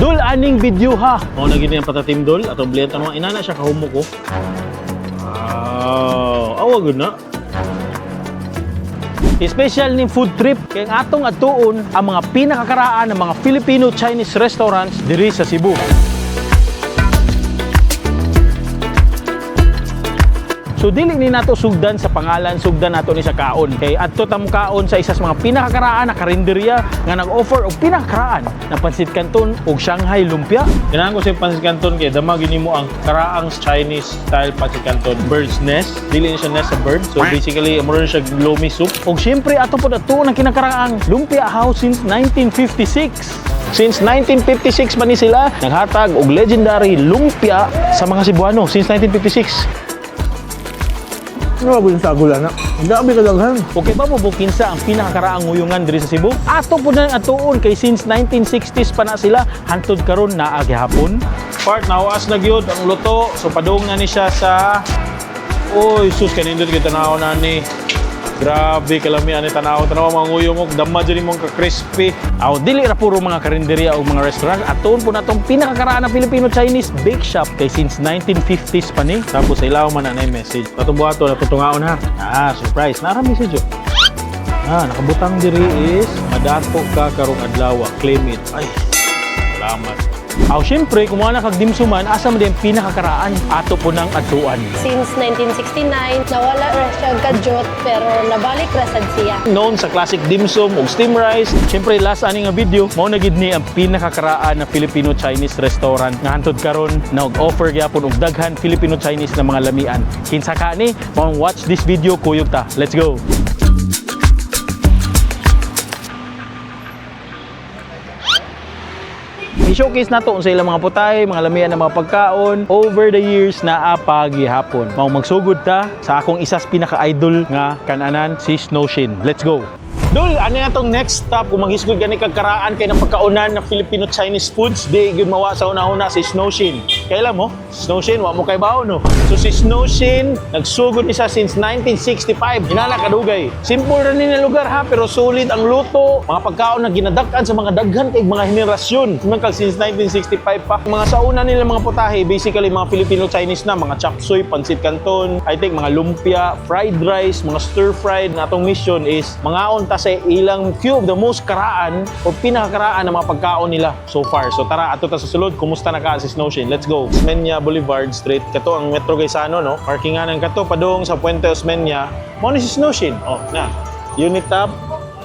Dul aning video ha. Mao na gid ang patatim, dul, atong bliyan tanong inana siya kahumok ko. Wow, awa gud na. Special ni food trip kay ang atong atuon ang mga pinakakaraan ng mga Filipino-Chinese restaurants diri sa Cebu. So dili ni nato sugdan sa pangalan, sugdan nato ni sa kaon. Kay adto ta mo kaon sa isa sa mga pinakakaraan na karinderya nga nag-offer og pinakakaraan na pansit canton ug Shanghai lumpia. Ganahan ko sa pansit canton kay dama gini mo ang karaang Chinese style pansit canton. Bird's nest, dili ni siya nest sa bird. So basically, mura na siya lomi soup. Ug syempre ato pod atuon ang kinakaraang lumpia house since 1956. Since 1956 pa ni sila naghatag og legendary lumpia sa mga Cebuano since 1956. Ano ba yung sagula na? Grabe kadaghan. Okay ba mo kinsa ang pinakakaraang nguyungan diri sa Cebu? Ato po na ang atuon kay since 1960s pa na sila hantod karon naa gihapon. Part nawaas na gyud ang luto, so padung na ni siya sa. Oy, sus, kanindot gyud tanaw na ni. Grabe kalami ani tanaw tanaw mga nguyong og dama diri mong ka-crispy. Aw, dili ra puro mga karinderya o mga restaurant. Atuon po natong pinakakaraan na Filipino Chinese bake shop kay since 1950s pa ni. Tapos sa ilaw man na nay message. Atong buhato natutungaon ha. Ah, surprise. Nara message oh. Ah, nakabutang diri is madato ka karong adlaw, claim it. Ay, salamat. Aw, syempre, kung na kag dimsuman, asa man din pinakakaraan ato po ng atuan. Since 1969, nawala ra siya kadyot pero nabalik ra sad siya. Known sa classic dim sum ug steam rice. Syempre, last ani nga video, mao na gid ni ang pinakakaraan na Filipino-Chinese restaurant nga hantod karon nag-offer gyapon og daghan Filipino-Chinese na mga lamian. Kinsa ka ni? Mao watch this video, kuyog ta. Let's go. I-showcase nato unsa ilang mga putay, mga lamian ng mga pagkaon over the years na gihapon. Mao magsugod ta sa akong isas pinaka-idol nga kananan, si Snowshin. Let's go. Dul, ano na tong next stop? Kung maghisgod gani kag karaan kay ng pagkaunan na Filipino-Chinese foods, di gyud mawa sa una-una si Snowshin. Kailan mo? Snowshin, wa mo kay baon no. So si Snowshin, nagsugod ni siya since 1965. Inana kadugay. Simple ra ni na lugar ha, pero solid ang luto. Mga pagkaon na ginadak-an sa mga daghan kay mga henerasyon. Man kag since 1965 pa. Mga sauna nila mga putahe, basically mga Filipino-Chinese na, mga chop suey, pancit canton, I think mga lumpia, fried rice, mga stir-fried. Na atong mission is mangaon ta sa ilang few of the most karaan o pinakakaraan ng mga pagkaon nila so far. So tara, ato ta sa sulod. Kumusta na ka si Snowshin? Let's go. Osmeña Boulevard Street. Kato ang Metro Gaisano, no? Parkinganan kato padung sa Puente Osmeña. Mao ni si Snowshin. Oh, na. Unit top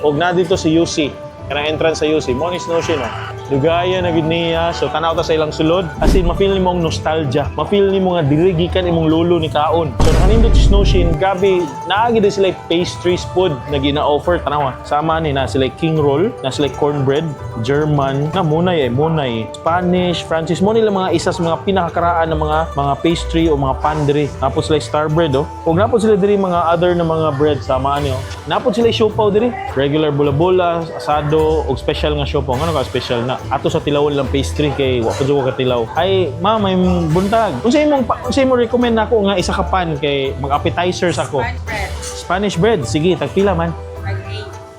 og na dito si UC. Kanang entrance sa UC. Mao ni Snowshin, oh. Dugaya na gid niya. So tanaw ta sa ilang sulod. As in, ma-feel nimo ang nostalgia. Ma-feel nimo nga diri gikan imong lolo ni kaon. So nakanindot si Snowshin, grabe, naa gid sila pastries food na gina-offer, tanawa. Sama ni na sila king roll, na sila cornbread, German, na munay eh, munay. Spanish, Francis, mo nila mga isa sa mga pinakakaraan ng mga pastry o mga pan diri. Napod sila star bread oh. Ug napod sila diri mga other na mga bread sama ani oh. Napod sila siopaw diri. Regular bula-bula, asado ug special nga siopaw. Ngano ka special na? Ato sa tilawon lang pastry kay wa pa jud ko katilaw. Ay, ma'am, may buntag. Unsa imong recommend nako nga isa ka pan kay mag-appetizers ako? Spanish bread. Spanish bread. Sige, tagpila man? Like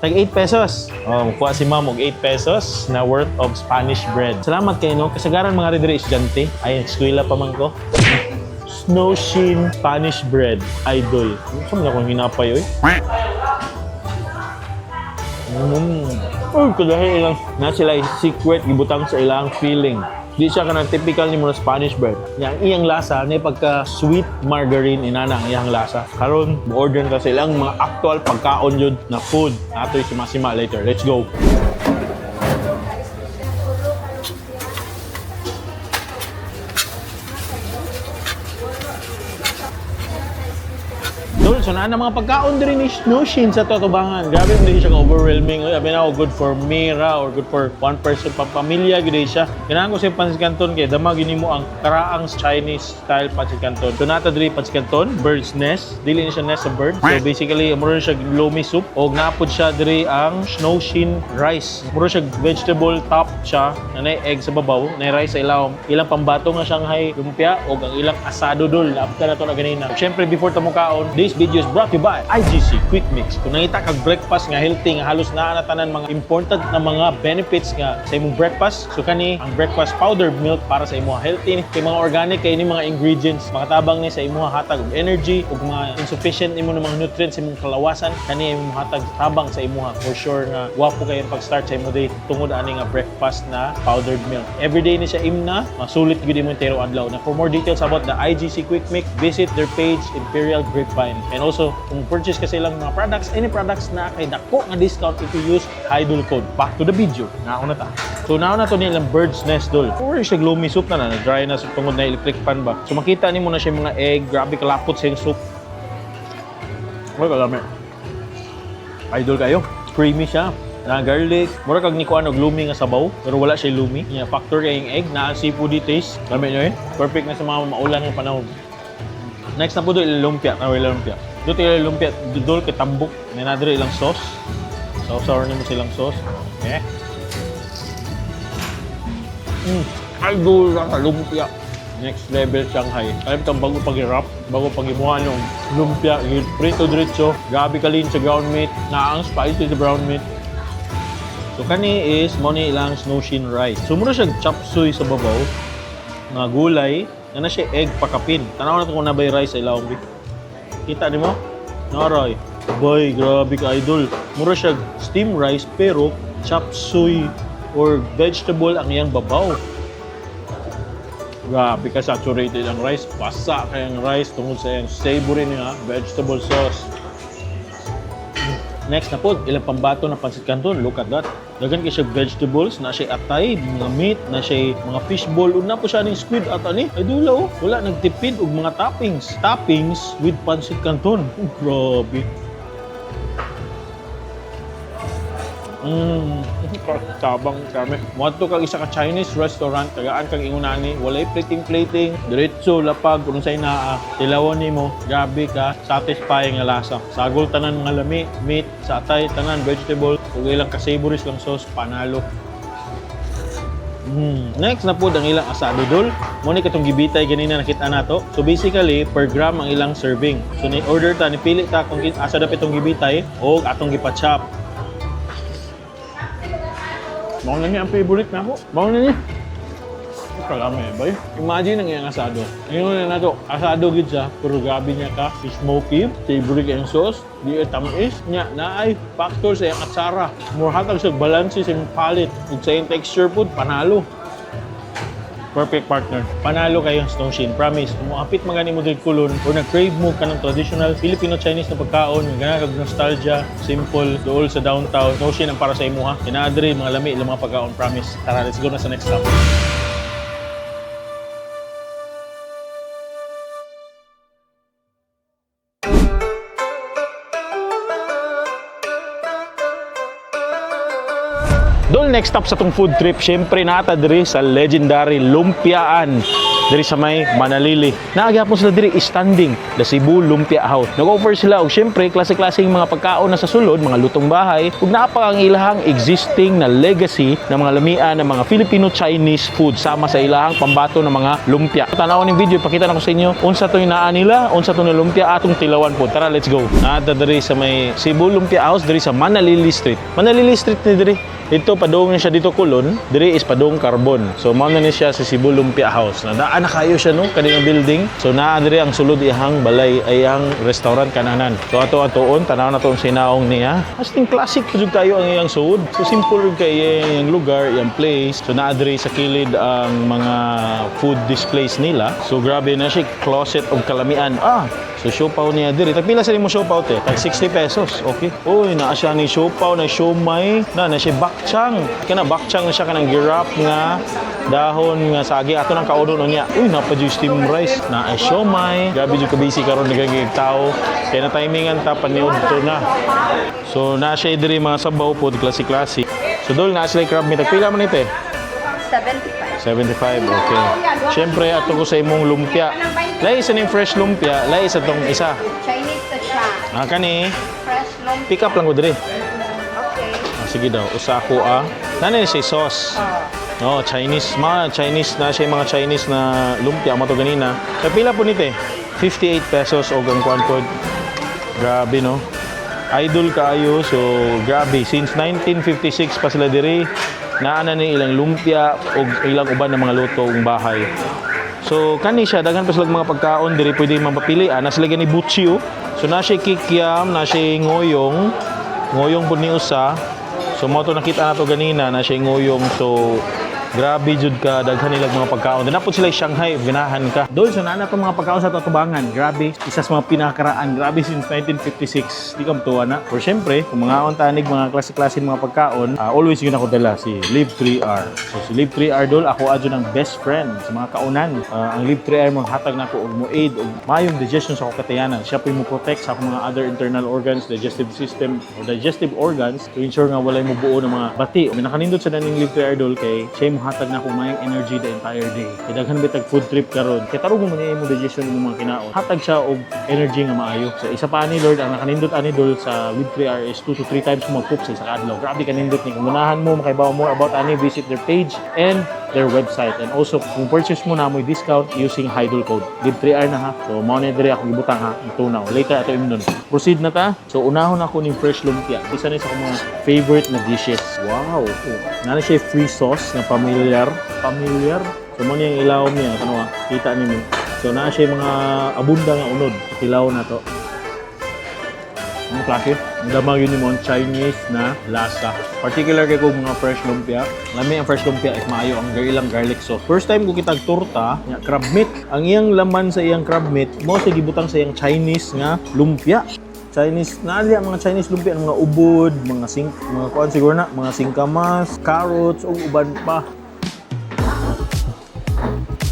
8. Tag 8 pesos. Oh, mukuha si ma'am og 8 pesos na worth of Spanish bread. Salamat kay no. Kasagaran mga diri estudyante. Ay, eskwela pa man ko. Snowshin Spanish bread. Idol. Saan man akong hinapay, oy? Uy, kadahi ilang na sila secret gibutang sa ilang feeling. Di siya kanang typical ni mo na Spanish bread. Yang iyang lasa ni pagka sweet margarine inana ang iyang lasa. Karon, order ka sa ilang mga actual pagkaon yun na food. Atoy sumasima later. Let's go. Dol, so naa na mga pagkaon diri ni Snushin sa Totobangan. Grabe hindi siya ka-overwhelming. Uy, abi na ako, good for mira or good for one person pa pamilya gid siya. Ganahan ko sa pansit canton kay dama gini mo ang karaang Chinese style pansit canton. So nata diri pansit canton, bird's nest. Dili ni siya nest sa bird. So basically mura siya lomi soup og napod siya diri ang Snowshin rice. Mura siya vegetable top siya na nay egg sa babaw, nay rice sa ilawom. Ilang pambato nga Shanghai lumpia og ang ilang asado dol. Naabta na to na ganina. Syempre before ta mo kaon, this video video is brought to you by IGC Quick Mix. Kung nangita kag breakfast nga healthy, nga halos naa na tanan mga important na mga benefits nga sa imong breakfast, so kani ang breakfast powdered milk para sa imong healthy kay mga organic kay ni mga ingredients, makatabang ni sa imong hatag og energy ug mga insufficient nimo ng mga nutrients sa imong kalawasan, kani imong hatag tabang sa imuha. For sure nga gwapo kay ang pag-start sa imo day tungod ani nga breakfast na powdered milk. Everyday ni siya imna, masulit gyud imong tero adlaw. Na for more details about the IGC Quick Mix, visit their page, Imperial Grapevine. And also, kung purchase ka sa ilang mga products, any products na kay dako nga discount if you use Idol code. Back to the video. Nauna na ta. So nauna to nilang bird's nest, dol. Or siya gloomy soup na na, dry na sa tungod na electric pan ba. So makita nimo na siya mga egg, grabe kalapot sa iyang soup. Uy, kalami. Idol kayo. Creamy siya. Na garlic. Mura kag ni kuan og lumi nga sabaw, pero wala siya lumi. Nya factor kay yung egg na seafoody taste. Lami niyo eh. Perfect na sa mga maulan nga panahon. Next na po do ilang lumpia, na ilang lumpia. Do ilang lumpia, dol kay tambok. May nadre ilang sauce. Sausaw nimo silang sauce. Okay. Idol na sa lumpia. Next level Shanghai. Alam kang bago pag-wrap, bago pag-imuha ng lumpia, prito diretso, grabe kalin sa ground meat, na ang spicy sa brown meat. So kani is mo ni ilang snowshin rice. So mura siya chop suey sa babaw nga gulay na na siya egg pakapin. Tanaw na to kung nabay rice sa ilawom bi. Kita nimo? Naray. Boy, grabe ka, idol. Mura siya steam rice pero chop suey or vegetable ang iyang babaw. Grabe ka saturated ang rice. Basa kay ang rice tungod sa iyang savory nga vegetable sauce. Next na po, ilang pambato na pansit canton. Look at that. Daghan kay siya vegetables, na siya atay, mga meat, na siya mga fishball, una po siya ning squid at ani. Ay dula oh, wala nagtipid og mga toppings. Toppings with pansit canton. Oh, grabe. Tabang kami. Moadto kag isa ka Chinese restaurant, tagaan kag ingunani, walay plating-plating, diretso lapag kung unsay naa, tilawan nimo, grabe ka satisfying nga lasa. Sagol tanan mga lami, meat, sa atay, tanan vegetable, ug ilang ka savories lang sauce, panalo. Next na po ang ilang asado, dol. Mo ni katong gibitay ganina nakita nato. So basically per gram ang ilang serving. So ni order ta, ni pili ta kung asa dapit tong gibitay o atong gipachop. Mao na niya ang favorite na ako. Mao na niya. Kalami, bay. Imagine ang iyang asado. Ngayon na nato, asado gid siya, pero grabe niya ka smoky, savory kay ang sauce, di ay tamis niya, naay factor sa iyang atsara. More hatag sa balance sa iyang palate ug sa iyang texture food, panalo. Perfect partner. Panalo kayong Snow Shin. Promise, kung moapit magani mo diri Colon or nag-crave mo kanang traditional Filipino-Chinese na pagkaon, nga gana kag nostalgia, simple, dool sa downtown, Snow Shin ang para sa imuha. Kinaadri, mga lami ilang mga pagkaon, promise. Tara, let's go na sa next stop. Dol, next stop sa tong food trip, syempre nata diri sa legendary Lumpiaan diri sa may Manalili. Naagapon sila diri standing the Cebu Lumpia House. Nag-offer sila og syempre klase-klaseng mga pagkaon na sa sulod, mga lutong bahay, ug naa pa ang ilahang existing na legacy ng mga lamian ng mga Filipino-Chinese food sama sa ilahang pambato ng mga lumpia. Tanaw ning video, pakita na ko sa inyo unsa to yung naa nila, unsa to na lumpia atong tilawan po. Tara, let's go. Naa diri sa may Cebu Lumpia House diri sa Manalili Street. Manalili Street ni diri. Ito padung na siya dito Colon, diri is padung Carbon. So mao na ni siya sa Cebu Lumpia House. Nadaan na kayo siya no kaning building. So naa diri ang sulod iyang balay ay ang restaurant kananan. So ato atoon tanaw na to ang sinaong niya. As in classic jud kayo ang iyang suod. So simple jud kay iyang lugar, iyang place. So naa diri sa kilid ang mga food displays nila. So grabe na siya closet og kalamian. Ah, so siopaw niya diri. Tagpila sa nimo siopaw te? Tag 60 pesos. Okay. Uy, naa siya ni siopaw na siomay, na na siya bakchang. Kana bakchang na siya kanang girap nga dahon nga sagi ato nang kaudon niya. Uy, napa jud steam rice na ay siomay. Grabe jud ka busy karon nagagig tao. Kaya na timingan ta paniud to na. So na siya diri mga sabaw pod klase-klase. So dol na sila crab meat. Tagpila man ite? 75. 75, okay. Siyempre, ato ko sa imong lumpia. Lahi isa ning fresh lumpia, lahi isa tong isa. Chinese to siya. Ah, kani, Fresh lumpia. pick up lang ko diri. Okay. Ah, sige daw, usa ko ah. Nanay siya sauce. Oh, Chinese, mga Chinese na siya yung mga Chinese na lumpia mo to ganina. Kapila po nite? 58 pesos og ang kuan pod. Grabe, no? Idol kaayo. So, grabe. Since 1956 pa sila diri, naa na ni ilang lumpia o ilang uban ng mga luto ug bahay. So, kani siya, daghan pa sila mga pagkaon diri pwede mapapili. Ah, na sila gani butchi, oh. So, na siya kikiam, na siya ngoyong. Ngoyong pud ni usa. So, mo to nakita na to ganina, na siya ngoyong. So, grabe jud ka daghan nila mga pagkaon. Dana pud sila Shanghai, ganahan ka. Dol so naa na tong mga pagkaon sa tatubangan. Grabe, isa sa mga pinakakaraan. Grabe since 1956. Di ka matuwa na. For syempre, kung mga tanig mga klase-klase mga pagkaon, always yun ako dala si Live 3R. So si Live 3R dol, ako adyo ng best friend sa mga kaunan. Ang Live 3R mo hatag nako og mo aid og maayong digestion sa akong katayanan. Siya po mo protect sa akong mga other internal organs, digestive system or digestive organs to ensure nga walay mo buo ng mga bati. May nakanindot sa naning Live 3R dol kay siya mo hatag na akong maayong energy the entire day. Kay daghan bitag food trip karon. Kay tarong mo man imo digestion imong mga kinaon. Hatag siya og energy nga maayo. Sa isa pa ani Lord, ang nakanindot ani dol sa Live 3R is 2 to 3 times mo mag-poop sa isa ka adlaw. Grabe kanindot ni. Kung ganahan mo makaibaw more about ani, visit their page and their website. And also, kung purchase mo na mo'y discount using Hydol code. Live 3R na ha. So, mao na diri ako gibutang ha. Tunaw. Later, ato imnon. Proceed na ta. So, unahon ako ning fresh lumpia. Isa ni sa akong mga favorite na dishes. Wow. Oh. Nana siya free sauce na familiar. Familiar. So, mo niya yung ilawom niya. Ano ah, kita ninyo. So, naa siya mga abunda nga unod. Tilaw na to. Ang klase? Ang damag yun yung mga Chinese na lasa. Particular kay kung mga fresh lumpia. Lami ang fresh lumpia if maayo ang ilang garlic sauce. First time ko kitag torta, nga crab meat. Ang iyang laman sa iyang crab meat, mo sa gibutang sa iyang Chinese nga lumpia. Chinese na ang mga Chinese lumpia, ang mga ubod, mga sing mga kuan siguro na, mga singkamas, carrots ug uban pa.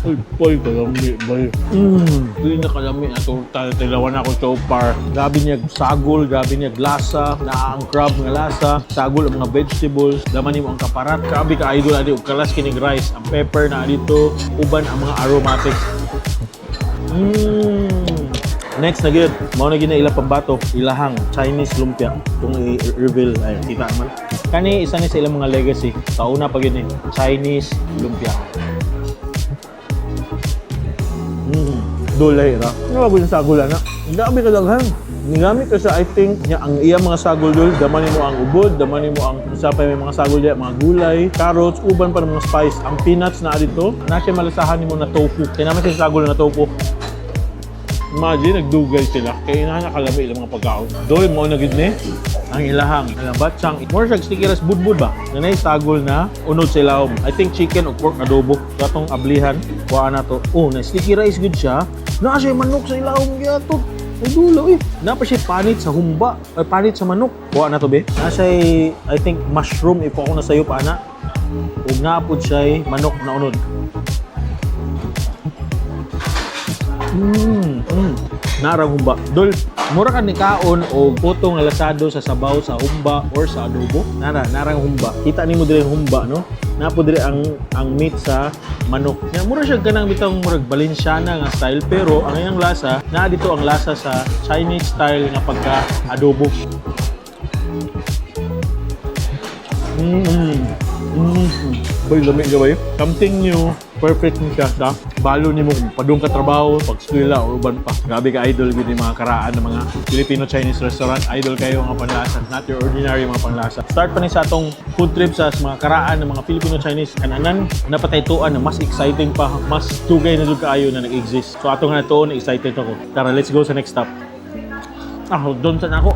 Uy, boy, kalami, boy. Hindi na kalami na torta. Tilawan ako so far. Grabe niya sagol, grabe niya lasa, naa ang crab nga lasa, sagol ang mga vegetables, laman nimo ang kaparat. Grabe ka idol adi og kalas kining rice, ang pepper na dito, uban ang mga aromatics. Next na gyud, mao na gyud na ilang pambato, ilahang Chinese lumpia. Kung i-reveal ay kita man. Kani isa ni sa ilang mga legacy. Kauna pa gyud ni Chinese lumpia. Dulay ra. Ano ba yung sagol ana? Grabe ka daghan. Nigamit ko sa I think nya ang iya mga sagol dol, daman nimo ang ubod, daman nimo ang usa pa may mga sagol diya, mga gulay, carrots, uban pa ng mga spice, ang peanuts na dito, na siya malasahan nimo na tofu. Kaya naman siya sagol na tofu. Imagine, nagdugay sila. Kaya inahan nakalami ilang mga pagkaon. Dol mo na gid ni ang ilahang alam batsang more siya sticky rice budbud ba nanay sagol na unod sa ilawom. I think chicken o pork adobo. So atong ablihan kuha na to. Oh, na sticky rice gud siya. Naa siya manok sa ilawom gyud. Ay dulo eh. Naa pa siya panit sa humba, ay panit sa manok. Kuha na to be. Naa siya I think mushroom if ako na sayo pa ana. Ug naa pud siya manok na unod. Narang humba. Dol, mura ka ni kaon o puto nga lasado sa sabaw sa humba or sa adobo. Nara, narang humba. Kita nimo diri ang humba, no? Napo diri ang meat sa manok. Nya mura siya kanang bitang murag Valenciana nga style pero ang iyang lasa naa dito ang lasa sa Chinese style nga pagka adobo. Boy, lami ka ba yun? Something new, perfect ni siya sa balo ni mo kung padung ka trabaho, pag eskwela or uban pa. Grabe ka idol gid yung mga karaan ng mga Filipino-Chinese restaurant. Idol kayo mga panlasa, not your ordinary mga panlasa. Start pa ni sa atong food trip sa mga karaan ng mga Filipino-Chinese kananan. Napataytuan na mas exciting pa, mas tugay na jud kaayo na nag-exist. So ato nga tuon, excited ako. Tara, let's go sa next stop. Ah, doon sa na ako.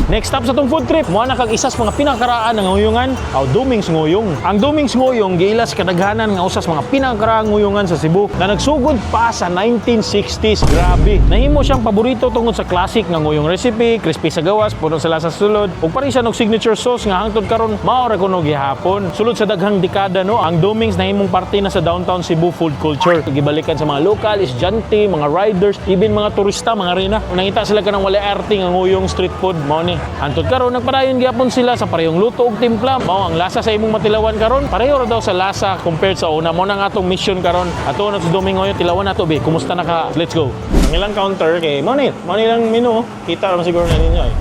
Next stop sa tong food trip, mo na kag isa sa mga pinakaraan ng nguyungan, aw Dumings Nguyong. Ang Dumings Nguyong giila sa kadaghanan nga usa sa mga pinakaraang nguyungan sa Cebu na nagsugod pa sa 1960s. Grabe. Nahimo siyang paborito tungod sa classic nga nguyong recipe, crispy sa gawas, puno sa lasa sa sulod, ug pari siya og signature sauce nga hangtod karon mao ra kuno gihapon. Sulod sa daghang dekada no, ang Dumings nahimong parte na sa downtown Cebu food culture. Gibalikan sa mga lokal, estudyante, mga riders, even mga turista, mga rina. Nangita sila kanang wala arte nga nguyong street food mao ni. Hantod karon nagpadayon gyapon sila sa parehong luto ug timpla. Mao ang lasa sa imong matilawan karon, pareho ra daw sa lasa compared sa una. Mao na ang atong mission karon. Ato na sa Domingo tilawan nato be. Kumusta na ka? Let's go. Ang ilang counter kay mao ni ilang menu. Kita ra man siguro na ninyo eh.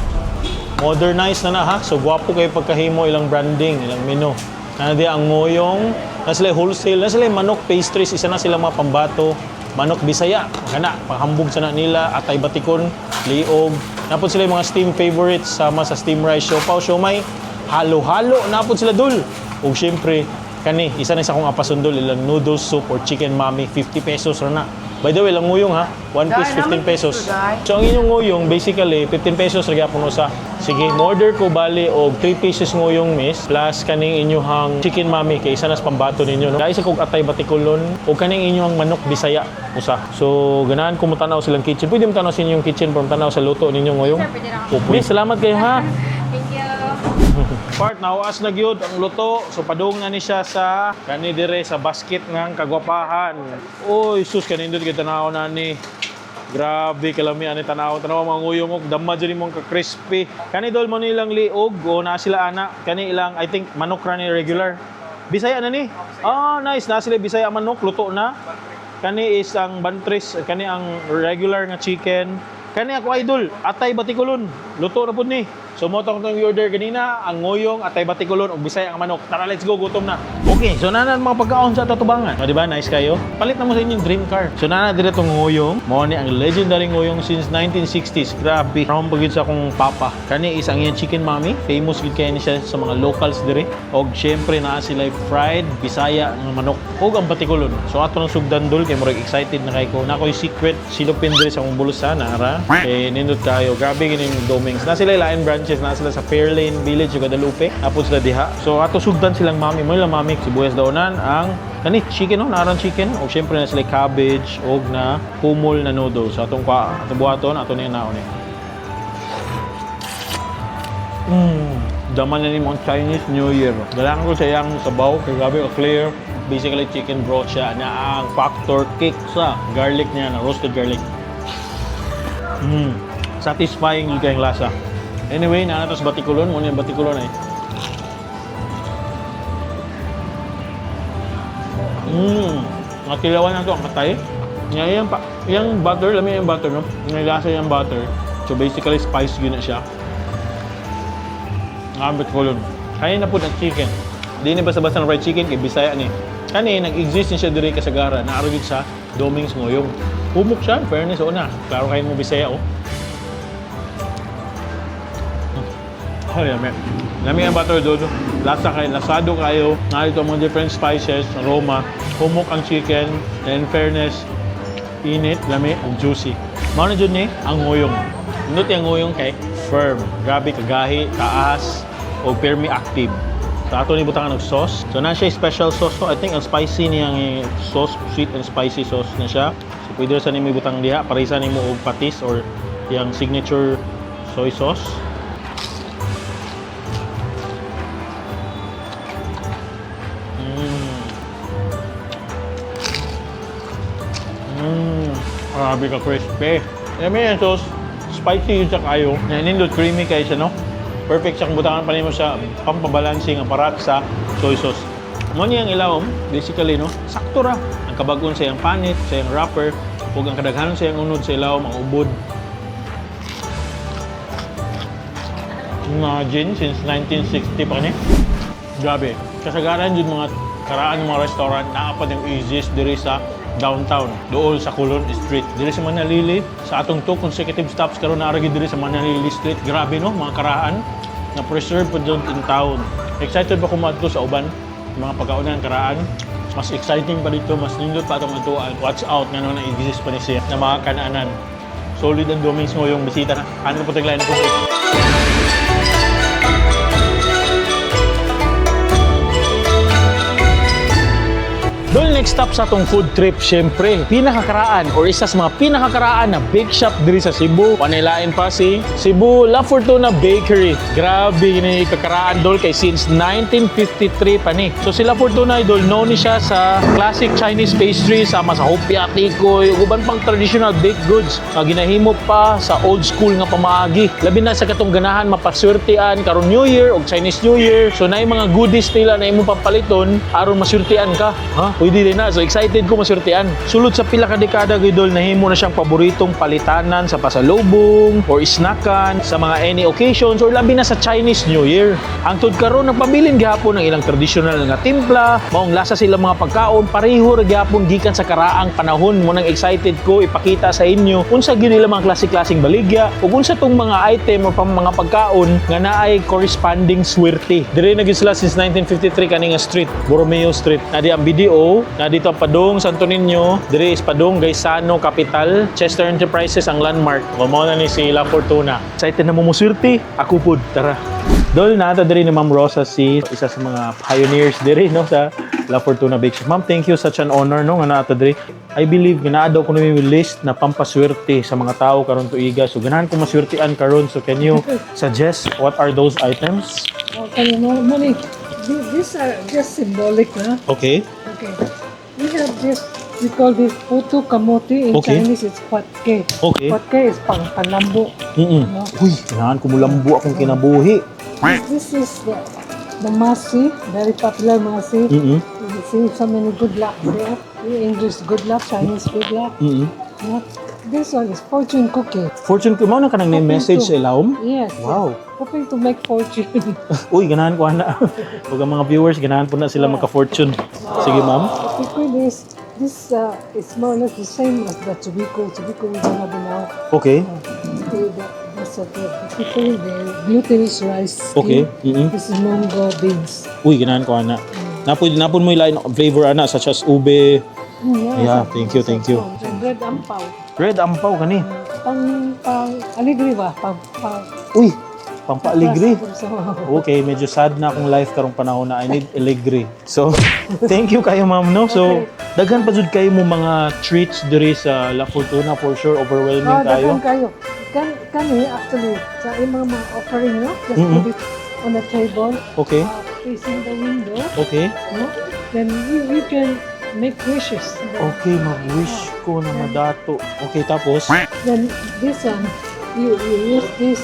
Modernized na na ha. So gwapo kay pagkahimo ilang branding, ilang menu. Nana di ang nguyong Na sila wholesale, na sila manok pastries, isa na sila mga pambato. Manok Bisaya, kana panghambog sa na nila, atay batikon, liog. Napod sila yung mga steam favorites sama sa steam rice, siopaw, siomay, halo-halo napod sila dul. Ug syempre kani isa na sa akong apasundol ilang noodle soup or chicken mami, 50 pesos ra na. By the way, lang nguyong ha, one piece 15 pesos. So ang inyong nguyong basically 15 pesos ra gyapon usa. Sige, mo-order ko bali og 3 pieces nguyong, miss, plus kaning inyuhang chicken mami kay isa na sa pambato ninyo, no. Dahil sa kog atay batikulon og kaning inyuhang manok Bisaya usa. So ganahan ko mo tanaw silang kitchen. Pwede mo tanaw sa inyong kitchen pero tanaw sa luto ninyo nguyong. Opo. Miss, salamat kayo ha. Thank you. Part nahuas na gyud ang luto. So padung na ni siya sa kani dire sa basket ng kagwapahan. Oy, sus, kanindot kay tanaw na ni. Grabe kalami ani tanaw. Tanaw mga nguyong og dama jud imong ka crispy. Kani dol mo nilang liog o na sila ana. Kani ilang, I think, manok ra ni regular. Bisaya na ni. Ah, nice, na sila Bisaya manok luto na. Kani is ang bantres, kani ang regular nga chicken. Kani ako idol, atay batikulon. Luto na pud ni. So mo tong order ganina, ang ngoyong, atay batikulon ug Bisaya ang manok. Tara, let's go, gutom na. Okay, so nana ang mga pagkaon sa tatubangan. O, di ba? Nice kayo. Palit na mo sa inyong dream car. So nana dire tong ngoyong. Mo ni ang legendary ngoyong since 1960s. Grabe. Ram pagid sa akong papa. Kani is ang iyang chicken mami. Famous gid kay ni siya sa mga locals dire. Og syempre naa sila fried Bisaya nga manok ug ang batikulon. So ato nang sugdan dol kay murag excited na kay ko. Na ko'y secret silupin dire sa akong bulusa na ara. Kay nindot kayo. Grabe gini yung Domings. Na sila lain branches, na sila sa Fairlane Village ug Guadalupe. Apod sila diha. So ato sugdan silang mami mo ilang mami sibuyas daonan ang kani chicken, no, naran chicken og syempre na sila cabbage og na humol na noodles. So atong kwa atong buhaton ato ni naon ni. Daman na nimo ang Chinese New Year. Galangan ko sa iyang sabaw kay grabe ka clear. Basically chicken broth siya na ang factor kick sa garlic niya na roasted garlic. Satisfying yung kayong lasa. Anyway, naa na to sa batikulon. Muna yung batikulon eh. Natilawan na to ang katay. Nga yung, pa, yung butter, lami yung butter, no? Yung lasa yung butter. So basically, spice yun na siya. Ang batikulon. Kaya na po ng chicken. Di ni basta-basta ng fried chicken, kay Bisaya ni. Kani, nag-exist ni siya diri kasagara. Naaro yun sa Domings Ngoyong. Humok siya, in fairness, oo na. Klaro kayo mo Bisaya, oh. Ay, lami. Lami ang butter dodo. Lasa kayo, lasado kayo. Narito ang mga different spices, aroma. Humok ang chicken. And in fairness, init, lami, ug juicy. Mao na jud ni ang nguyong. Nindot ang nguyong kay firm. Grabe kagahi, taas, o permi active. So ato ni butangan og sauce. So na siya special sauce to. I think ang spicy niya ang sauce, sweet and spicy sauce na siya. So pwede sa nimo ibutang diha, parisa nimo og patis or yang signature soy sauce. Grabe ka crispy. Yummy yung sauce. Spicy yun siya kayo. Nindot creamy kayo siya, no? Perfect siya kung butangan pa nimo sa pampabalancing ang parat sa soy sauce. Mo niya ang ilawom, basically, no? Sakto ra. Ang kabagon sa iyang panit, sa iyang wrapper, ug ang kadaghanon sa iyang unod sa ilawom, ang ubod. Imagine, since 1960 pa ni. Grabe. Kasagaran yun mga karaan ng mga restaurant naa pa yung exist diri sa downtown, dool sa Colon Street. Diri sa Manalili, sa atong two consecutive stops karon naa ra gyud diri sa Manalili Street. Grabe no, mga karaan na preserve pa doon in town. Excited ba kumadto sa uban? Mga pagkaunan karaan. Mas exciting pa dito, mas nindot pa atong atuan. Watch out nga no na exist pa ni siya na mga kanaanan. Solid ang Domings mo yung bisita na. Ano po taglayan po? Doon next stop sa atong food trip, syempre, pinakakaraan or isa sa mga pinakakaraan na bake shop diri sa Cebu. Panilain pa si Cebu La Fortuna Bakery. Grabe ni kakaraan dol kay since 1953 pa ni. So si La Fortuna idol, known ni siya sa classic Chinese pastry sama sa hopia, tikoy, ug uban pang traditional baked goods nga ginahimo pa sa old school nga pamaagi. Labi na sa katong ganahan mapaswertean karon New Year og Chinese New Year. So naay mga goodies nila na imong papaliton aron maswertean ka. Ha? Pwede gid na. So excited ko maswertean. Sulod sa pila ka dekada, gidol, nahimo na siyang paboritong palitanan sa pasalubong or snackan sa mga any occasions or labi na sa Chinese New Year. Hangtod karon, nagpabilin gihapon ang ilang tradisyonal nga timpla, maong lasa sila mga pagkaon pareho ra gihapon gikan sa karaang panahon. Mao nang excited ko ipakita sa inyo unsa gyud nila mga klase-klaseng baligya ug unsa tong mga item o pang mga pagkaon nga naay corresponding swerte. Dire na gyud sila since 1953, kani nga street, Borromeo Street. Na di ang BDO, na dito ang Padong Santo Niño, dire is Padong Gaisano Capital, Chester Enterprises ang landmark. Mao na ni si La Fortuna. Excited na mo muswerte? Ako pud, tara. Dol, naa ta diri ni Ma'am Rosa, si isa sa mga pioneers diri, no, sa La Fortuna Bake Shop. Ma'am, thank you, such an honor, no, nga naa ta diri. I believe nga naa daw kuno may list na pampaswerte sa mga tao karon tuiga. So ganahan ko maswertean karon. So can you suggest what are those items? Okay, normally, these are just symbolic, huh? Okay. Okay. We have this, we call this puto kamote. In Chinese, it's patke. Patke is pang panlambo. No? Uy, ganahan ko mulambo akong kinabuhi. This is the masi, very popular masi. You see so many good luck there. English good luck, Chinese good luck. Yeah. This one is fortune cookie. Fortune ko mao na kanang name Hoping message sa ilawom. Yes. Wow. Yes. Hoping to make fortune. Uy, ganahan ko ana. Ug ang mga viewers, ganahan po na sila maka-fortune. Sige, ma'am. Particularly this is more or less the same as the tobiko. Tobiko we don't have now. The people, the glutinous rice skin. This is mongo beans. Uy, ganahan ko ana. Napon napon mo ilain flavor ana, such as ube. Yeah, Yeah, thank you, thank you. So, bread ampaw. Red ampaw kani. Pang, pang, aligri ba? Pang, pang, Uy, pampaaligri. So, Okay, medyo sad na akong life karong panahon na I need aligri. So, thank you kayo, ma'am, no? So, daghan pa jud kayo mo mga treats diri sa La Fortuna, for sure overwhelming Oh, kayo. daghan kayo. Kani, actually, sa imong mga offering, no? Just put it on the table, facing the window, no? Then you can make wishes. Okay, mag-wish ko na madato. Okay, tapos Then this one, you use this,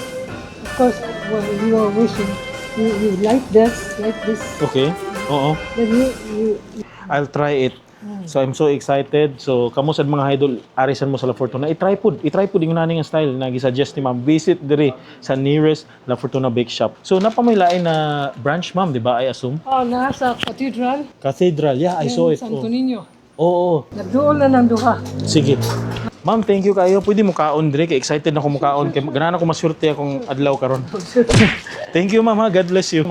of course, while you are wishing, you light this, like this. Okay. Oo. Then you I'll try it. So I'm so excited. So kamo sad, mga idol, arisan mo sa La Fortuna. I-try pud, i-try pud yung nani nga style na gi-suggest ni ma'am. Visit diri sa nearest La Fortuna Bake Shop. So naa pa may lain na branch, ma'am, di ba? I assume. Oh, nasa Cathedral. Cathedral. Yeah, I saw it. Santo Oh. Niño. Oo. Nagduol na ng duha. Sige. Ma'am, thank you kayo. Pwede mo kaon dire kay excited na ko mukaon kay ganahan ako maswerte akong adlaw karon. Thank you, ma'am, ha. God bless you.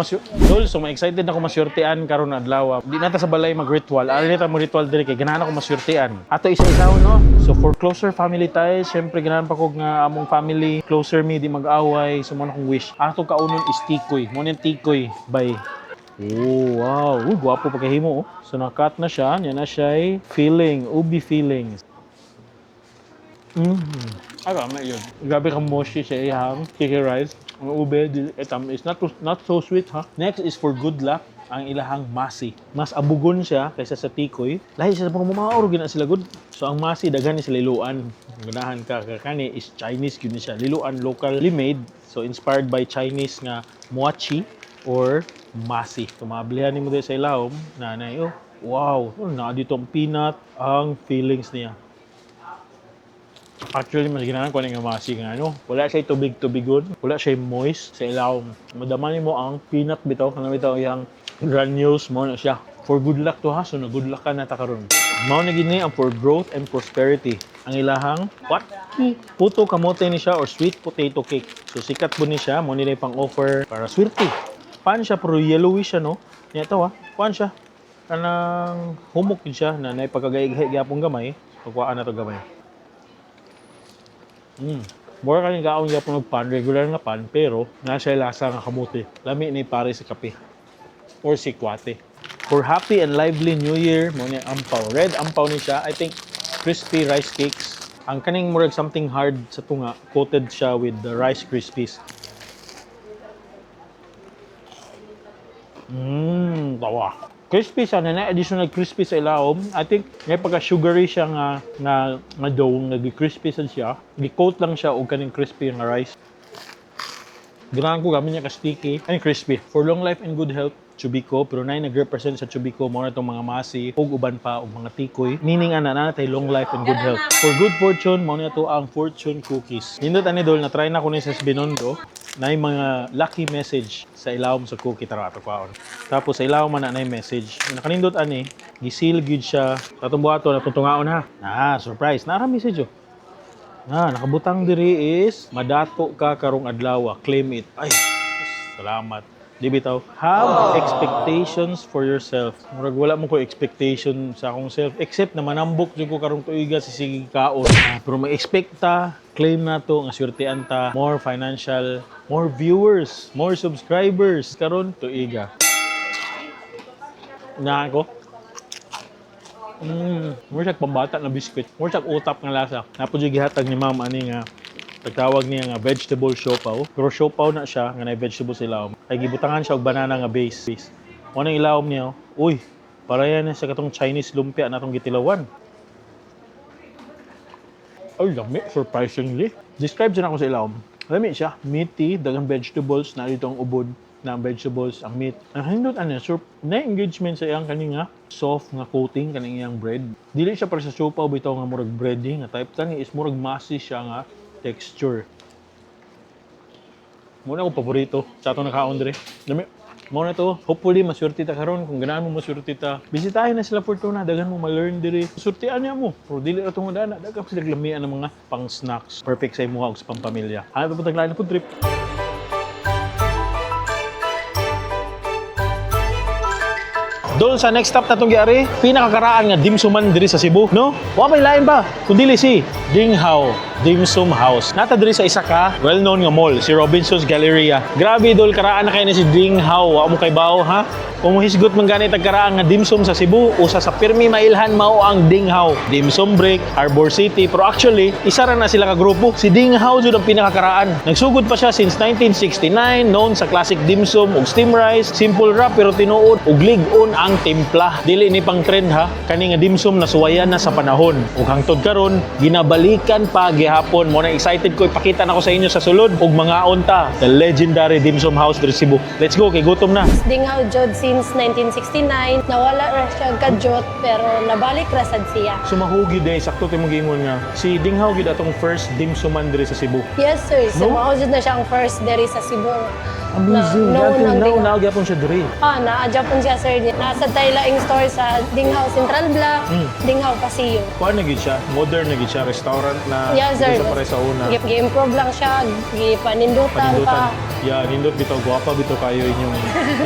Dol, so ma-excited na ako maswertean karon adlaw, ah. Di na ta sa balay mag-ritual. Ari ta mo ritual dire kay ganahan ako maswertean. Ato isa-isaon, no. So for closer family ties, syempre ganahan pa ko nga among family closer mi, di mag-away. So mao na akong wish. Ato kaunon is tikoy. Mao ni tikoy by. Oh, wow. Gwapo pagkahimo, oh. So na-cut na siya. Yan na siya filling, ubi filling. Ay, tama yun. Grabe ka mochi siya ihang sticky rice. Ang ube, di, etam, is not, not so sweet, ha? Next is for good luck, ang ilahang masi. Mas abugon siya kaysa sa tikoy. Lahi siya sa mga mga gina sila good. So ang masi, daghan ni sila liluan. Ganahan ka kani is Chinese gyud ni siya. Liluan, locally made. So inspired by Chinese nga mochi or masi. So maablihan nimo diri sa ilawom, nanay, oh. Wow, oh, naa dito ang peanut, ang feelings niya. Actually, mas ginahan ko nga masi nga ano. Wala siya tubig-tubigon, wala siya moist sa ilawom. Madama nimo ang peanut bitaw, kanang bitaw yang granules mo na siya. For good luck to, ha, so na good luck ka na ta karon. Mao na gini ang for growth and prosperity. Ang ilahang what? Puto kamote ni siya or sweet potato cake. So sikat po ni siya, mao nila pang offer para swerte. Pan siya pero yellowish siya, no. Nya to, ha. Pan siya. Kanang humok yun siya na nay pagkagaighay gyapon gamay. Pagkuhaan na to gamay. More kaning kaon gyapon og pan, regular nga pan, pero naa siya lasa nga kamote. Lami ni pare sa kape or sikwate. For happy and lively New Year, mao ni ampaw. Red ampaw ni siya. I think crispy rice cakes. Ang kaning murag something hard sa tunga, coated siya with the Rice Krispies. Tawa. Crispy siya, na additional crispy sa ilawom. I think may pagka sugary siya nga dough, nag-crispy sad siya. Gi-coat lang siya og kaning crispy nga rice. Ganahan ko gamit niya ka sticky and crispy. For long life and good health, Chubiko, pero nay nag-represent sa Chubiko mao na itong mga masi ug uban pa og mga tikoy. Meaning ana na natay long life and good health. For good fortune, mao na to ang fortune cookies. Nindot ani, dol, na try na ko ni sa Binondo na mga lucky message sa ilawom sa cookie. Tara, ato kwaon. Tapos sa ilawom man na nay message. Nakanindot ani, gisil gyud siya. Atong buhaton, atong tungaon ha. Na, surprise. Nara message oh. Na, nakabutang diri is madato ka karong adlaw, claim it. Ay, salamat. Di bitaw. Have expectations for yourself. Murag wala mo ko expectation sa akong self except na manambok jud ko karong tuiga sa sige kaon. Ah, pero may-expect ta, claim na to nga swertean ta, more financial, more viewers, more subscribers karon tuiga. Na ako. More siya pambata na biscuit. More siya utap nga lasa. Napo jud gihatag ni ma'am ani nga tagtawag niya nga vegetable siopaw. Pero siopaw na siya nga na vegetable sa ilawom. Ay gibutangan siya og banana nga base. Base. Mo nang ilawom niya. Oh. Uy, para yan sa katong Chinese lumpia na atong gitilawan. Ay, lami, surprisingly. Describe siya na ako sa ilawom. Lami siya. Meaty, daghang vegetables, na dito ang ubod na ang vegetables, ang meat. Ang hindot ano, na engagement sa iyang kani nga soft nga coating kaning iyang bread. Dili siya para sa siopaw bitaw nga murag bready nga type, kani is murag massy siya nga texture. Muna akong paborito sa atong nakaon dire. Lami. Mao na to. Hopefully maswerte ta karon. Kung ganahan mo maswerte ta, bisitahin na sila Fortuna, daghan mo ma-learn dire. Surtian niya mo. Pero dili ra tungod ana, daghan sila lamian ng mga pang snacks. Perfect sa imuha ug sa pampamilya. Hanap pa taglain food trip. Doon sa next stop na itong giari, pinakakaraan nga dimsuman diri sa Cebu, no? Wa may lain pa kun dili si Dinghao Dimsum House. Nata diri sa isa ka well-known nga mall, si Robinson's Galleria. Grabe dol, karaan na kayo ni si Dinghao, wa mo kay bao ha. Kung mohisgot man gani tag karaan nga dimsum sa Cebu, usa sa pirmi mailhan mao ang Dinghao. Dimsum Break, Harbor City, pero actually isa ra na sila ka grupo. Si Dinghao jud ang pinakakaraan. Nagsugod pa siya since 1969, known sa classic dimsum ug steam rice, simple ra pero tinuod ug lig-on ang timpla. Dili ni pang trend ha, kani nga dimsum nasuwayan na sa panahon. Ug hangtod karon ginabalikan pa gihapon. Mo na excited ko ipakita nako sa inyo sa sulod ug mangaon ta the legendary Dimsum House diri Cebu. Let's go kay gutom na. Dinghao jud since 1969, nawala ra siya kadyot pero nabalik ra sad siya. Sumahugi day sakto ti mong giingon nga si Dinghao gid atong first dimsuman diri sa Cebu. Yes sir, so No? mao jud na siya ang first diri sa Cebu. Amazing. Na, known Until ang now, Dinghao. naa gyapon siya diri. Ah, naa Japon siya sir. Nasa Taylaing store sa Dinghao Central Block, Dinghao Paseo. Kuan na gid siya, modern na gid siya, restaurant na. Yes sir. Di siya pare sa una. Gi-improve lang siya, gipanindutan Panindutan. pa. Yeah, nindot bitaw, gwapa bitaw kayo inyong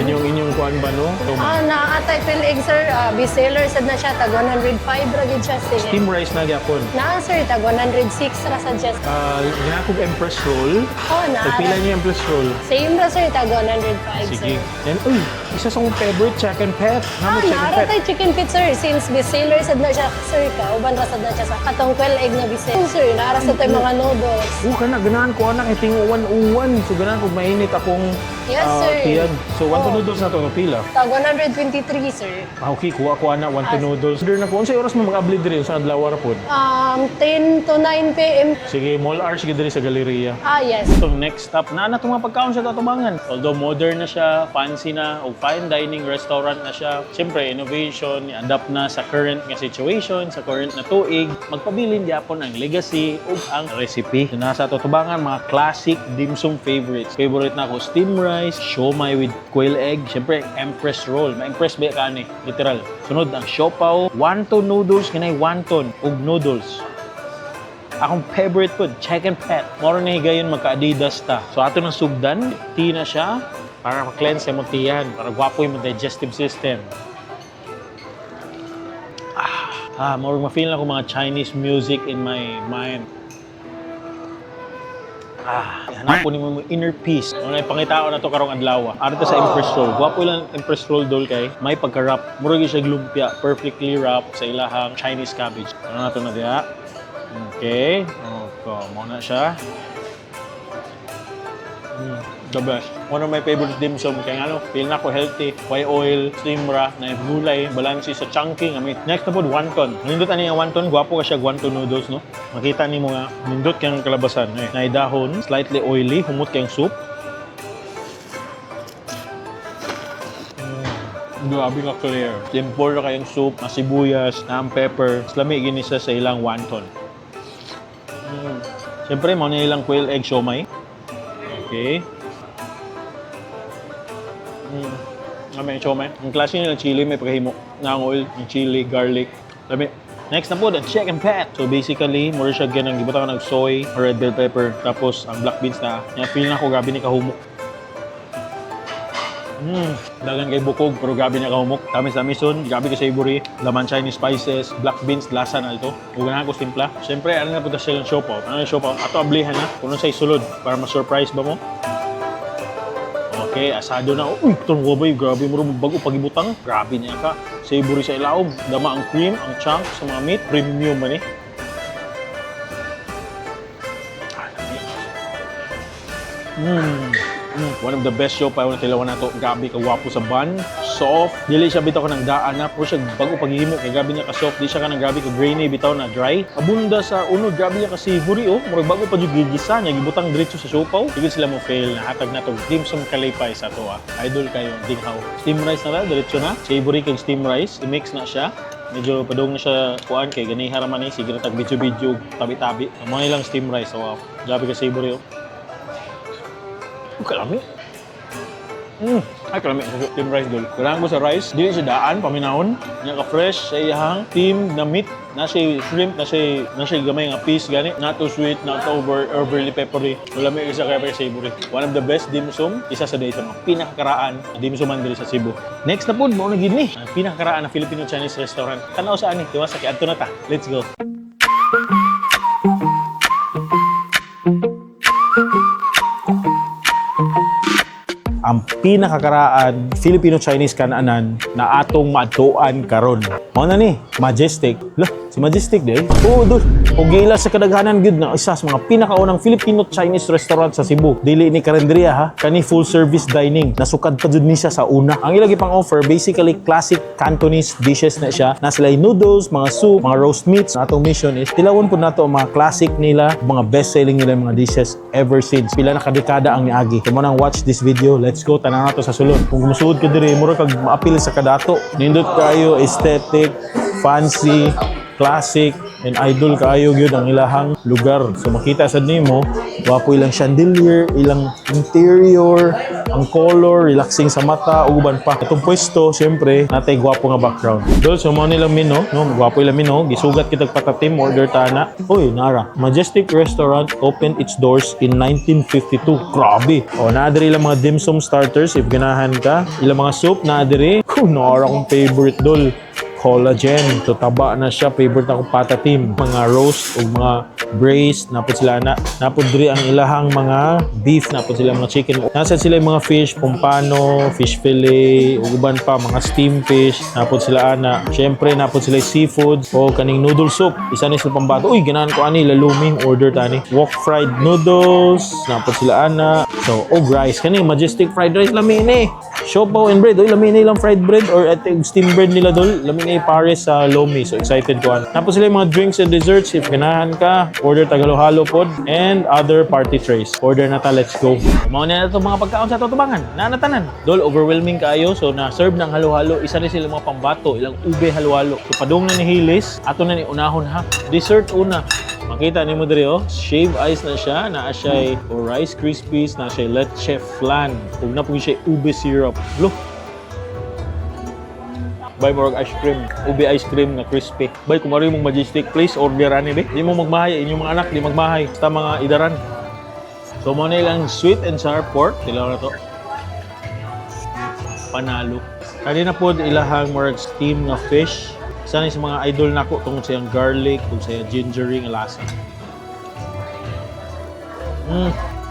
inyong inyong kuan ba no? So, Ah, naa atay egg sir, ah, best seller sad na siya tag 105 ra gid siya sir. Steam rice na gyapon. Naa sir, tag 106 ra sad siya. Ah, ginakog Empress roll. Oh, naa. Tagpila niyo Empress roll? Same ra sir, tag 105 Sige. sir. And uy, isa sa akong favorite, chicken pet. Ah, Namo chicken naara pet. tay chicken feet sir, since best seller sad na siya sir ka, uban ra sad na siya sa katong quail egg na best seller. Sir, naara sad tay mga noodles. Kana ganahan ko anak iting uwan-uwan. So ganahan ko mainit akong Yes, ah, sir. tiyan. So one to Oh. noodles na to no pila. Tag 123 sir. Ah, okay, kuha ko ana one to noodles. Order na ko. Unsay oras mo mag-abli diri sa adlaw ra pod? 10 to 9 p.m. Sige, mall hours gid diri sa Galleria. Ah, yes. Itong next stop na na itong mga pagkaon sa tatubangan. Although modern na siya, fancy na, o fine dining restaurant na siya. Siyempre, innovation, adapt na sa current nga situation, sa current na tuig. Magpabilin gyapon ang legacy ug ang recipe. Nasa tutubangan, mga classic dim sum favorites. Favorite na ako, steam rice, siomai with quail egg. Siyempre, Empress roll. Ma-impress ba ka ani? Literal. Sunod ang siopaw, wonton noodles, kinay wonton ug noodles. Akong favorite food, chicken pet. Moro na higayon magka-Adidas ta. So ato ng sugdan, tea na siya para ma-cleanse imong tiyan, para gwapo yung digestive system. Ah, moro ma-feel na ko mga Chinese music in my mind. Ah, hanapon nimo mo inner peace. Ano na pangitao na to karong adlaw. Ari to sa Empress Roll. Gwapo lang Empress Roll dol kay may pagka-wrap. Mura gyud siya lumpia, perfectly wrapped sa ilahang Chinese cabbage. Ano na to na diha? Okay. Okay, mo na siya. The best. One of my favorite dim sum kay ano, feel na ko healthy, white oil, steam ra, na gulay, balance sa chunky nga meat. Next na pod wonton. Nindot ani nga wonton, gwapo ka siya wonton noodles no. Makita nimo nga nindot kang kalabasan eh. Naay dahon, slightly oily, humot kayong soup. Grabe ka clear. Simple ra kayong soup, na sibuyas, na ang pepper. Mas lami gini siya sa ilang wonton. Siyempre, mao na ilang quail egg siomai. Okay. Lami ang siomai. Ang klase nila chili, may pagkahimo. Na ang oil, yung chili, garlic. Lami. Next na po, the chicken pet. So basically, more siya ganang gibutang ng soy or red bell pepper. Tapos, ang black beans na. Yung feel na ko, grabe ni kahumok. Dagan kay bukog pero grabe niya kahumok. Tamis tamison, grabe ka savory, laman Chinese spices, black beans, lasa na ito. Ug ganahan ko timpla. Siyempre, ano na punta siya yung siopaw? Ano yung siopaw? Ato ablihan na. Kuno sa isulod para ma-surprise ba mo? Okay, asado na. Uy, itong wabay, grabe mo rin bago pagibutang. Grabe niya ka. Savory sa ilaom. Dama ang cream, ang chunk sa mga meat. Premium man eh. Ah, lami. One of the best siopaw na tilawan nato. Grabe ka gwapo sa bun. Soft. Dili siya bitaw ko ng daan na. Pero siya bago paghihimo kay grabe niya ka soft. Di siya ka ng grabe ka grainy bitaw na dry. Abunda sa uno, grabe niya ka savory oh. Murag bago pa jud gigisa niya gibutang diretso sa siopaw. Di gud sila mo fail na hatag nato dim sum kalipay sa to ah. Idol kayo dinghaw. Steam rice na ra diretso na. Savory kay steam rice. I-mix na siya. Medyo padung na siya kuan kay ganiha ra man ni sige ra tag video-video tabi-tabi. Ang mga ilang steam rice, oh, wow. Grabe ka savory oh. Ang kalami. Ay, kalami. Steam rice dol. Kailangan ko sa rice. Dili siya daan, paminahon. Nya ka fresh sa iyahang steam na meat. Na siya shrimp, na siya gamay nga piece gani. Not too sweet, not too overly peppery. Wala may isa kaya savory. One of the best dim sum, isa sa day sa mga pinakakaraan na dim suman diri sa Cebu. Next na po, mao na gid ni. Ang pinakakaraan na Filipino Chinese restaurant. Tanaw sa ani, tiwas sa adto na ta. Let's go. Ang pinakakaraan Filipino-Chinese kananan na atong maadtuan karon. Mao na ni, Majestic. Lah, si Majestic di. Oo, dul. Og giila sa kadaghanan gyud na isa sa mga pinakaunang Filipino-Chinese restaurant sa Cebu. Dili ni karinderya ha, kani full service dining. Nasukad pa jud ni siya sa una. Ang ilang pang offer basically classic Cantonese dishes na siya. Na sila noodles, mga soup, mga roast meats. Ang atong mission is tilawon pud nato ang mga classic nila, mga best selling nila mga dishes ever since. Pila na kadekada ang niagi. Kamo nang watch this video, let's go tanan nato sa sulod. Kung musuod ka diri, mura kag maapil sa kadato. Nindot kayo aesthetic, fancy, classic, and idol kaayo gyud ang ilahang lugar. So makita sad nimo, gwapo ilang chandelier, ilang interior, ang color, relaxing sa mata, ug uban pa. Atong pwesto, syempre, natay gwapo nga background. Dol, so mao nilang menu, no? Gwapo ilang menu, gisugat kitag patatim, order tana. Uy, nara. Majestic Restaurant opened its doors in 1952. Grabe. O, naa diri ilang mga dim sum starters if ganahan ka. Ilang mga soup naa diri. Kung nara akong favorite dol collagen. So taba na siya, favorite akong patatim. Mga roast o mga braised, napod sila na. Napod diri ang ilahang mga beef, napod sila mga chicken. Nasa sila yung mga fish, pompano, fish fillet, ug uban pa mga steam fish, napod sila ana. Syempre napod sila yung seafood o kaning noodle soup. Isa ni sila pambato. Uy, ganahan ko ani laluming order tani. Wok fried noodles, napod sila ana. So, og rice kani Majestic fried rice lami ni. Siopaw and bread. Uy, lami na ilang fried bread or at steam bread nila dol. Lami na pares sa lomi. So excited ko ana. Tapos sila yung mga drinks and desserts if ganahan ka, order tagalo-halo pod and other party trays. Order na ta, let's go. Mao na ito mga pagkaon sa tutubangan. Nanatanan. Dol, overwhelming kaayo. So na-serve ng halo-halo. Isa ni sila mga pambato, ilang ube halo-halo. So padung na ni Hilis, ato na ni unahon ha. Dessert una. Makita nimo diri oh, shave ice na siya, naa siya rice krispies, naa siya leche flan. Ug na pud siya ube syrup. Look. Bay murag ice cream, ube ice cream nga crispy. Bay kung mong Majestic, please order ani be. Di mo magmahay inyong mga anak, di magmahay sa mga idaran. So mo na ilang sweet and sour pork, tilaw na to. Panalo. Kani na pod ilahang murag steam nga fish. Isa ni sa mga idol nako tungod sa iyang garlic ug sa iyang gingery nga lasa.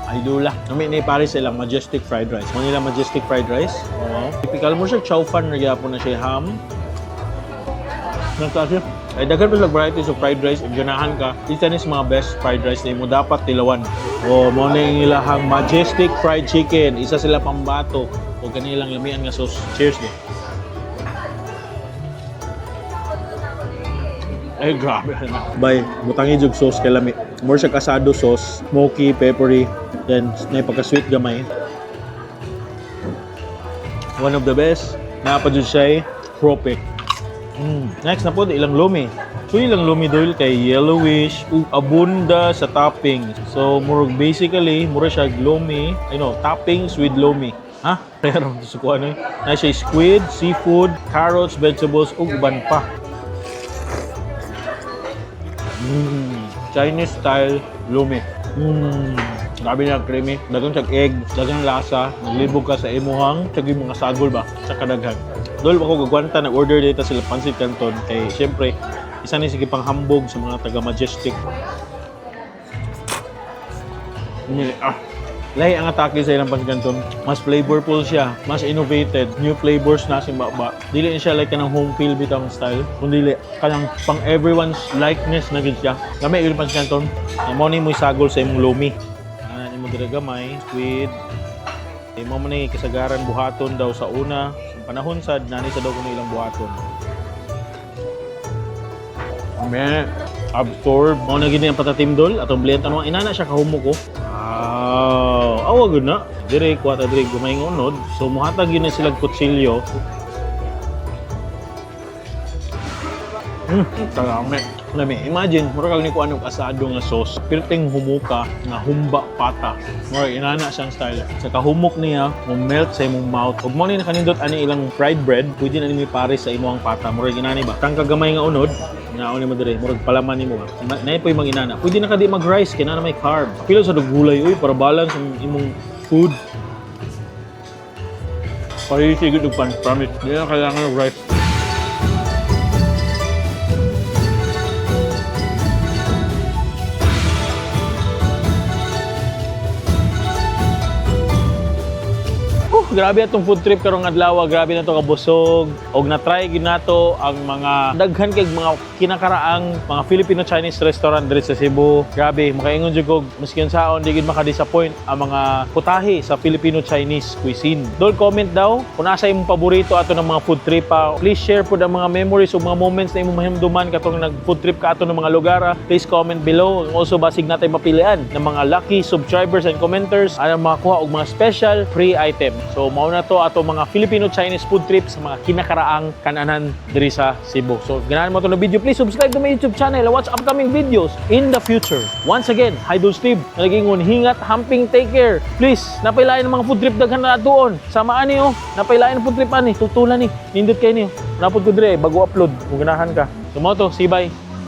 Idol lah. Nami ni Paris ilang Majestic fried rice. Mo nila Majestic fried rice. Oo. Typical mo siya chow fan ra gyapon na siya ham. Nagkasi. Ay daghan pa sila varieties of fried rice. If ganahan ka, isa ni sa mga best fried rice na imo dapat tilawan. O mo na yung ilahang Majestic fried chicken. Isa sila pambato. O kanilang lamian nga sauce. Cheers do. Ay, grabe. Bay, butangi jug sauce kay lami. More siya asado sauce, smoky, peppery, then may pagka-sweet gamay. One of the best Naa pa jud siya cropek. Next na po, ilang lomi. So ilang lomi dol kay yellowish ug abunda sa toppings. So murag basically mura siya lomi, toppings with lomi. Ha? Pero gusto ko ano eh. Na siya squid, seafood, carrots, vegetables ug uban pa. Chinese style lomi. Grabe na creamy. Daghang siyag egg, daghang lasa. Naglibog ka sa imuhang, siyag yung mga sagol ba sa kadaghan. Dol ako gagwanta nag-order dito sila pansit canton kay syempre isa ni sige panghambog sa mga taga Majestic. Nili, ah. Lahi ang atake sa ilang pansit canton. Mas flavorful siya, mas innovated, new flavors na si baba. Dili na siya like kanang home feel bitang style, kundi kanang pang everyone's likeness na gid siya. Lami yung pansit canton. Mo ni mo'y sagol sa imong lomi. Ana nimo dira gamay, squid. Mo man ni kasagaran buhaton daw sa una. Sa panahon sad nani sa daw kuno ilang buhaton. Me, absorb. Mao na gini ang patatim dol atong blend ano inana siya kahumok ko. Wow. Awa gud na. Dire kuha ta dire gumay nga unod. So muhatag yun na sila kutsilyo. Kalami. Lami. Imagine, mura kag ni kuan og asado nga sauce. Pirting humuka nga humba pata. Mura inana siyang style. Sa kahumok niya, mo melt sa imong mouth. Ug mo ni nakanindot ani ilang fried bread, pwede na nimo pares sa imong pata. Mura inani ba? Tang kagamay nga unod, naon nimo dire, murag palaman nimo ba. Naay po'y mga inana. Pwede na ka di mag-rice kay naa na may carb. Pila sa gulay uy para balance ang imong food. Spicy gud og pan, promise. Di na kailangan og rice. Grabe atong food trip karong adlaw, grabe na to kabusog. Og na-try gyud nato ang mga daghan kay mga kinakaraang mga Filipino-Chinese restaurant diri sa Cebu. Grabe, makaingon jud kog maski unsaon di gyud maka-disappoint ang mga putahe sa Filipino-Chinese cuisine. Dol, comment daw kung asa imong paborito ato ng mga food trip pa. Please share pud ang mga memories ug mga moments na imong mahimduman katong nag food trip ka ato ng mga lugar, ah. Please comment below. Also basig natay mapilian ng mga lucky subscribers and commenters alang makakuha og mga special free item. So mao na to ato mga Filipino-Chinese food trip sa mga kinakaraang kananan diri sa Cebu. So ganahan mo to na video, please subscribe to my YouTube channel and watch upcoming videos in the future. Once again, Idol Steve, nalagingon, hingat, hamping, take care. Please, napailain ang mga food trip daghan na atuon. Sama ani oh, napailain ang food trip ani, tutulan ni. Nindot kay niyo. Napod ko dire bago upload kung ganahan ka. So mao to, see bye.